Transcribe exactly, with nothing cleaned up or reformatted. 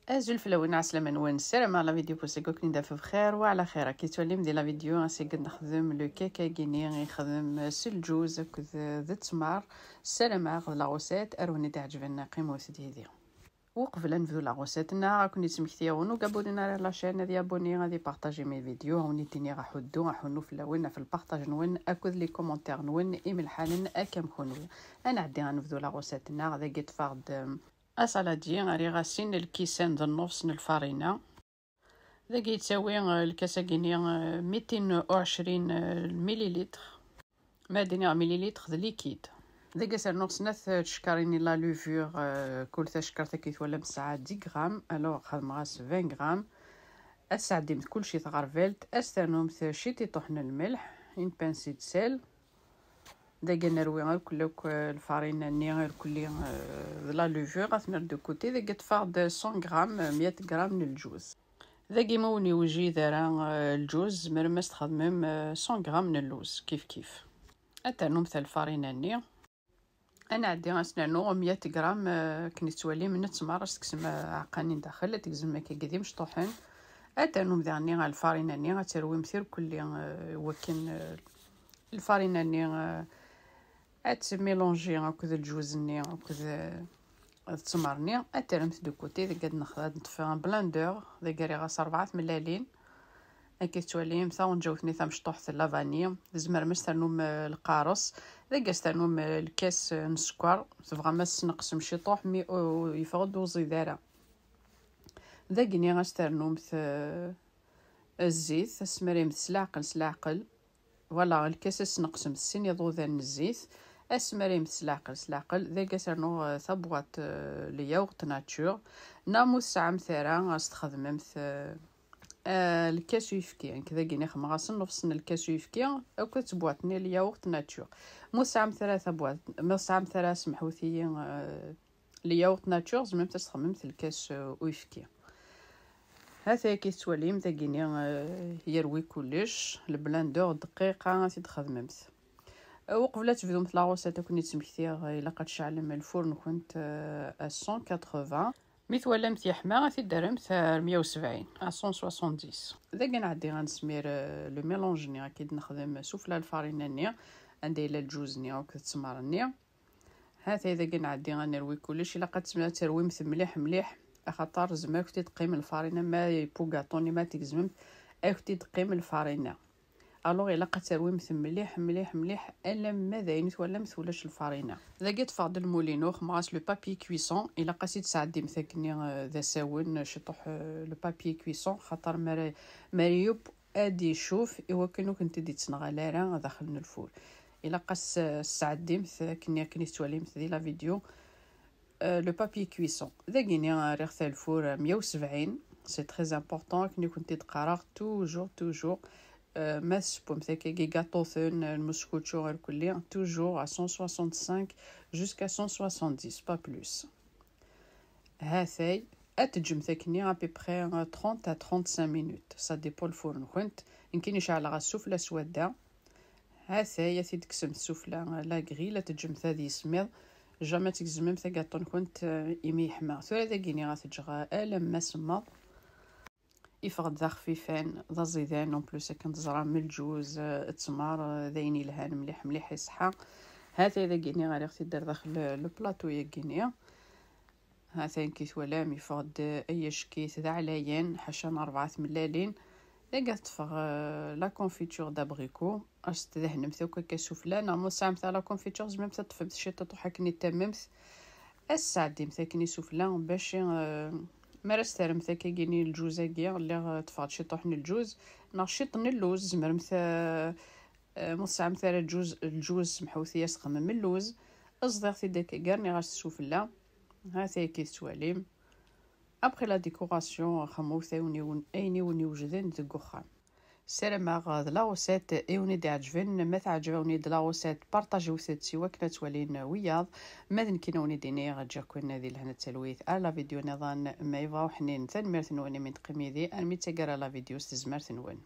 Azul fell-awen, ɛeslama-nwen. Ssarameɣ la vidéo n wass-agi ad ken-id-taf bxir wa ɛla xir. Akka tettwalim di la vidéo ass-agi ad nexdem le cake-agi-ni ixdem s lǧuz akked d ttmer. Ssarameɣ d la recette ar wen-d-iɛeǧben, qqimet yid-i. Uqbel ad nebdu la recette-nneɣ, ad ken-id-smektiɣ win ur abonné ara la chaîne ad yabonné, ad ipartaji mes vidéos, ad wen-id-iniɣ aḥuddu, aḥunnu fell-awen ɣef lpartaj-nwen akked les commentaires-nwen imelḥanen akka am kunwi. Ad nɛeddi ad nebdu la recette-nneɣ. Dagi ṭṭfeɣ-d asaladi, rriɣ-as sin lkisan d nnefs n lfarina. Dagi yettawi, eh, lkas-agi-ni, eh, mitin u ɛecrin, eh, mililitr. Ma d-iniɣ mililitr d likid. Dagi ad s-rnuɣ snat tcekkarin n la levure, eh, kul tacekkart akka i twalam tesɛa dix grammes, alors xedmeɣ-as vingt grammes. Ad tesɛeddimt kulci tɣerbalt, ad s-ternumt ciṭiṭuḥ n lmelḥ, une pincée de sel. Dagi ad nerwi irkelli akk, eh, lfarina-nni irkelli, eh, d la levure, ad t-nerr de côté. Dagi ṭṭfeɣ-d cent grammes, eh, meyya gram n lǧuz. Dagi ma ur wen-yewjid ara, eh, lǧuz, tzemrem ad s-txedmem, eh, cent grammes n lluz, kif kif. Ad ternumt lfarina-nni. Ad nɛeddi ad s-nernu meyya gram, eh, akken tettwalim n ttmer, ad s-tekksem, eh, aɛeqqa-nni n daxel, ad tegzem akkagi d imecṭuḥen. Ad ternum daɣen lfarina-nni, ad terwim irkelli, eh, wakken, eh, lfarina-nni, eh, ad tmilanji akked lǧuz-nni akked, eh, d ttmer-nni. Ad terremt de côté, deg ad nex-, ad neṭṭef un blender, dagi rriɣ-as rebɛa tmellalin. Akka tettwalim, taɣenǧawt-nni tamecṭuḥt n la vanille, tzemrem ad s-ternum, eh, lqares, dagi ad s-ternum, eh, lkas, eh, n sskeṛ, tebɣam ad s-tesneqsem ciṭuḥ, mi ur yeffeɣ-d uẓid ara. Dagi-nni ad s-ternumt, eh, zzit, ad s-tesmarimt s leɛqel, s leɛqel. Voilà, lkas ad s-tesneqsemt sin iḍudan n zzit, ad s-tesmarimt s leɛqel, s leɛqel. Dagi ad s-rnuɣ, eh, tabwaṭ, eh, n lyaurt nature. Neɣ ma ur tesɛamt ara, ad s-txedmemt, eh, Ah, lkas uyefki, nekk dagi xedmeɣ-as nnefs n lkas uyefki akked tebwaṭ-nni n lyaurt nature. Ma ur tesɛamt ara tabwaṭ, ma ur tesɛamt ara, semḥut-iyi, ah, lyaurt nature, tzemremt ad s-txedmemt lkas, ah, uyefki. Ha-t-aya akka i tettwalim, dagi-nni, ah, yerwi kullec, lblender dqiqa ad t-id-txedmemt. Ah, uqbel ad tebdumt la recette, ad ken-id-smektiɣ, ah, ilaq ad tceɛlem lfur-nkent, ah, à cent quatre-vingts. Mi twalamt yeḥma, ad t-id-terremt ar meyya u sebɛin, à cent soixante-dix. Dagi nɛeddi ad nesmir, euh, le mélange-nni, akka i d-nexdem sufella lfarina-nni, anda yella lǧuz-nni akked ttmer-nni. Ha-t-ay dagi nɛeddi ad nerwi kullec, ilaq ad tm-, ad terwimt mliḥ mliḥ, axaṭer tzemmer ad kent-id-teqqim lfarina, ma yewwa ugaṭu-nni ma tegzmemt, ad kent-id-teqqim lfarina. Alors, ilaq ad terwimt mliḥ, mliḥ, mliḥ, alamma d ayen twalamt ulac lfarina. Dagi ṭṭfeɣ-d lmulinu, xedmeɣ-as le papier cuisson, ilaq ad t-id-tesɛeddimt akkenni, euh, d asawen, euh, ciṭuḥ, euh, le papier cuisson, xaṭer mi ara, mi ara yeww ad icuf, i wakken ur kent-id-ittneɣal ara daxel n lfur. Ilaq ad s-, tesɛeddimt akkenni akken i tettwalimt di la vidéo. Euh, le papier cuisson. Dagini rriɣ-t ar lfur, euh, meyya u sebɛin. C'est très important, akken i kent-id-qqareɣ toujours, toujours. Euh, ma tessewwemt akkagi gaṭuten, euh, lmuskučču irkelli, toujours à cent soixante-cinq jusqu'à cent soixante-dix, pas plus. Ha-t-ay, ad teǧǧemt akkenni à peu près, euh, trente à trente-cinq minutes. Ça dépend lfur-nkent. Nekkini ceɛleɣ-as sufella swadda. Ha-t-ay, ad t-id-tekksemt sufella la grille, ad teǧǧemt ad yismiḍ. Jamais ad tgezmemt agaṭu-nkent, euh, imi yeḥma. Tura dagini ad t-ǧǧeɣ alamma semmeḍ. Yeffeɣ-d d axfifan, d aẓidan, en plus akken teẓram, lǧuz, euh, ttmer, euh, d ayen yelhan mliḥ mliḥ i ṣṣeḥḥa. Ha-t-ay dagini rriɣ-t-id ar daxel, euh, le plateau-yagini. Ha-t-ayen ki twalam, yeffeɣ-d ay acki-t d aɛlayan, ḥaca n rebɛa tmellalin. Dagi ad ṭṭfeɣ, euh, la confiture d'abricot, ad s-tdehnemt akk akka sufella, neɣ ma ur tesɛamt ara la confiture, tzemremt ad teṭṭfemt ciṭuḥ akken i tammemt, ad s-tesɛeddimt akken i sufella, bac, euh, mi ara s-terremt akkagini lǧuz-agi, lliɣ, euh, ṭṭfeɣ-d ciṭuḥ n lǧuz, neɣ ciṭ n lluz, tzemremt, euh, euh, ma ur tesɛamt ara lǧuz, lǧuz, semḥut-iyi, ad s-txedmem lluz, ẓḍiɣ-t-id akka, rniɣ-as sufella. Ha-t-ay ki tettwalim. Après la décoration, xedmet ayen i wen-, ayen i wen-iwejden deg uxxam. Ssarameɣ d la recette i wen-id-iɛeǧben. Ma teɛǧeb-awen-id la recette, partagiwet-tt i wakken ad twalin wiyaḍ. Ma d nekkini ad wen-id-iniɣ, ǧǧiɣ-ken di lehna d talwit ar la vidéo niḍen, ma yebɣa uḥnin. Tanemmirt-nwen imi d-teqqim yid-i armi d taggara la vidéo s tezmert-nwen.